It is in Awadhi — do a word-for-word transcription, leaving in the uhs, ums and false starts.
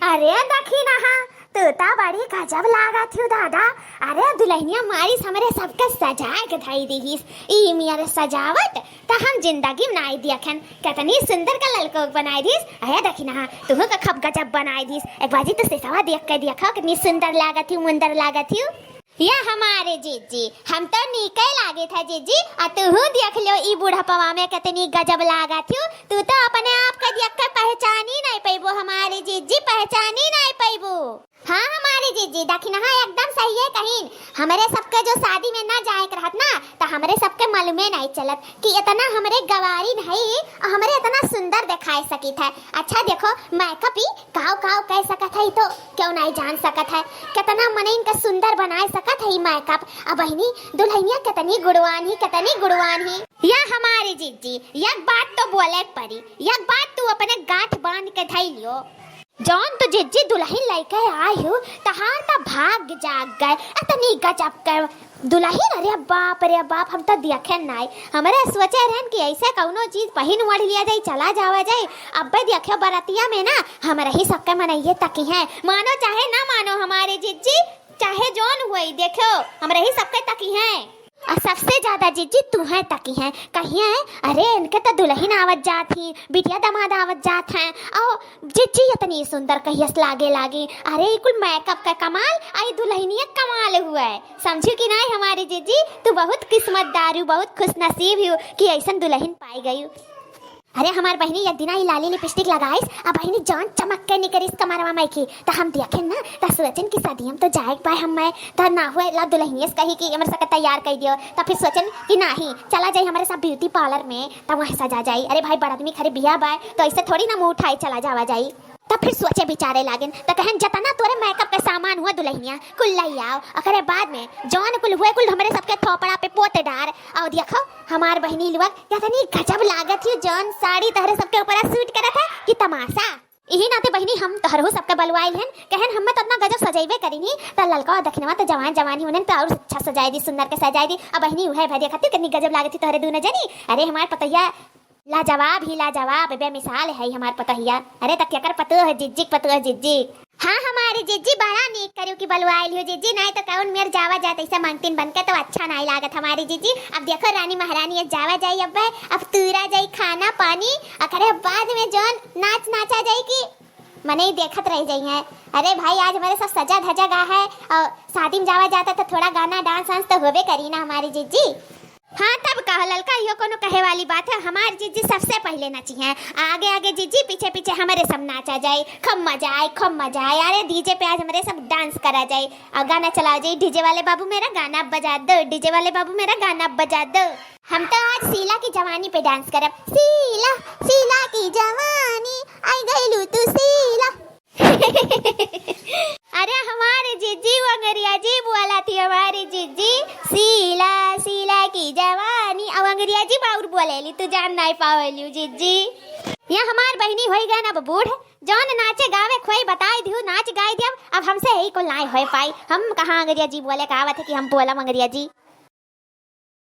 अरे दखिनहा, तू त बड़ी गजब लागत हिउ दादा। अरे दुलहिनिया मारिस हमरे सबके सजाए के धई दिहिस। ई मियर सजावट त हम जिंदगी में नाई देखन। केतनी सुंदर का ललको बनाई दिहिस। अरे दखिनहा, तुहू का खूब गजब बनाई दिहिस। एक बाजी तू सिसवा देख के देखो, केतनी सुंदर लागत हिउ, मुंदर लागत हिउ। या हमारे जिज्जी, हम तो नीके लागित है जिज्जी, आ तुहू देख ल्यो ई बुढ़पवा में केतनी गजब लागत हिउ। तू तो अपने आप के देख के पहचानी नाई पइबो हमारे जिज्जी, पहचानी नाई पइबो। हाँ हमारे जिज्जी, दखिनहा एकदम सहिए कहिन। हमरे सबके जो शादी में ना जाए के रहत ना, त हमरे सबके मालूमे नाई चलत कि एतना हमरे गवारिन हई अउ हमरे एतना सुंदर देखाए सकित है। अच्छा देखो, makeup ही काव काव कह सकत है, ई तो केउ नाई जान सकत है। केतना मनइन का सुंदर बनाए सकत है ई makeup। अब बहिनी, दुलहिनिया केतनी गुणवान ही, केतनी गुणवान ही। या हमारे जिज्जी, एक बात तो बोले के परी, एक बात तू अपने गांठ बांध के धई लियो। जौन तू जिज्जी दुलहिन लइके आए हो, तहार त भाग जाग गए। एतनी गजब के दुलहिन, अरे बाप रे बाप, हम त देखे नाई। हमरे सोचे रहन कि ऐसे कउनो चीज पहिन ओढ़ लिया जाई, चला जावा जाई। अब्बे देखियो बरतिया में ना, हमरे ही सबके मनइये तकी हैं। मानो चाहे ना मानो हमारे जिज्जी, चाहे जौन हुई, देखियो हमरे ही सबके तकी हैं। अउ सबसे ज्यादा जिज्जी तुहें तकी हैं, कहिए, अरे इनके त दुलहिन आवत जात ही, बिटिया दामाद आवत जात हैं, अउ जिज्जी एतनी सुंदर कहियस लागे लागी। अरे ई कुल makeup का कमाल, अउ ई दुलहिनिया कमाल हुए। समझिउ कि नाई हमारी जिज्जी, तू बहुत किस्मतदार हिउ, बहुत खुशनसीब हिउ कि अइसन दुलहिन पाई गइउ। अरे हमार बहिनी एक दिना ई लाली lipstick लगाइस, अब बहिनी जौन चमक के निकरिस कमरवा मइँ की, त हम देखेन ना, त सोचेन कि सदियम तो जाए के पाए हम मइँ, त ना हुए ला दुलहिनियस कही कि हमरे सबके तैयार कइ दियो, त फिर सोचेन कि नाही, चला जाई हमरे सब beauty parlour में, त वहाँ सजा जाई। अरे भाई, बड़ आदमी खरे बिया बाय, त ऐसे थोड़ी ना मुँह उठाई चला जावा जाई। तब फिर सोचे विचारे लागेन, त कहेन, "जतना तोरे makeup के सामान हुआ दुलहिनिया, कुल लइ आओ। ओकरे बाद में जौन कुल हुए, कुल हमरे सबके थोपड़ा पे पोत डार। अउ देखो, हमार बहिनी लोग केतनी गजब लागत ही, जौन साड़ी तोहरे सबके ऊपर suit करत है कि तमाशा।" इही नाते बहिनी हम तोहरहू सबके बलवाइल हन, कहेन, "हम्मे त एतना गजब सजइबे करिन ही, त ललका अउ दखिनवा त जवान जवान ही, उन्हें त अउर अच्छा सजाए दी, सुंदर के सजाए दी।" अब बहिनी उहे भदे खातिर केतनी गजब लागत ही तोहरे दूनो जनी। अरे हमार पतोहिया लाजवाब ही लाजवाब, बेमिसाल है हमार पतोहिया। अरे त केकर पतोह है जिज्जी क पतोह है जिज्जी। हाँ हमारी जिज्जी, बड़ा नीक करिउ कि बलवाइल हो जिज्जी, नाई त कउन मेर जावा जात ऐसे मंगतिन बन के त अच्छा नाई लागत हमारी जिज्जी। अब देखो रानी महारानी, अब जावा जाई, अब अब तूरा जाई खाना पानी, ओकरे बाद में जौन नाच नाचा जाई कि मनई देखत रह जाई हैं। अरे भाई, आज हमरे सब सजा धजा गा है अउ शादी में जावा जात है त थोड़ा गाना dance वांस त होबे करी ना हमारी जिज्जी। हाँ, तब का ललका, इहो कउनो कहे वाली बात है? हमार जिज्जी सबसे पहिले नाची हैं, आगे आगे जिज्जी, पीछे पीछे हमरे सब नाचा जाई। खूब मजा आई, खूब मजा आई। अरे DJ पे आज हमरे सब dance करा जाई अउ गाना चलावा जाई, "DJ वाले बाबू मेरा गाना बजा दो, DJ वाले बाबू मेरा गाना बजा दो।" हम तो आज शीला की जवानी पे dance करब। शीला, शीला की जवानी, आई गइलू तू शीला। अरे हमारी जिज्जी, वो अंग्रेजी बोलत ही हमारी जिज्जी, शीला, शीला की जवानी। अब अंग्रेजी बाउर बोलेली, तू जान नाई पावेलिउ जिज्जी। या हमार बहिनी होई गए ना अब बूढ़, जौन नाचे गावे खोई बताई दिहु, नाच गाई दियब, अब हमसे यही कुल नाई होई पाई। हम कहाँ अंग्रेजी बोले का आवत है कि हम बोलब अंग्रेजी।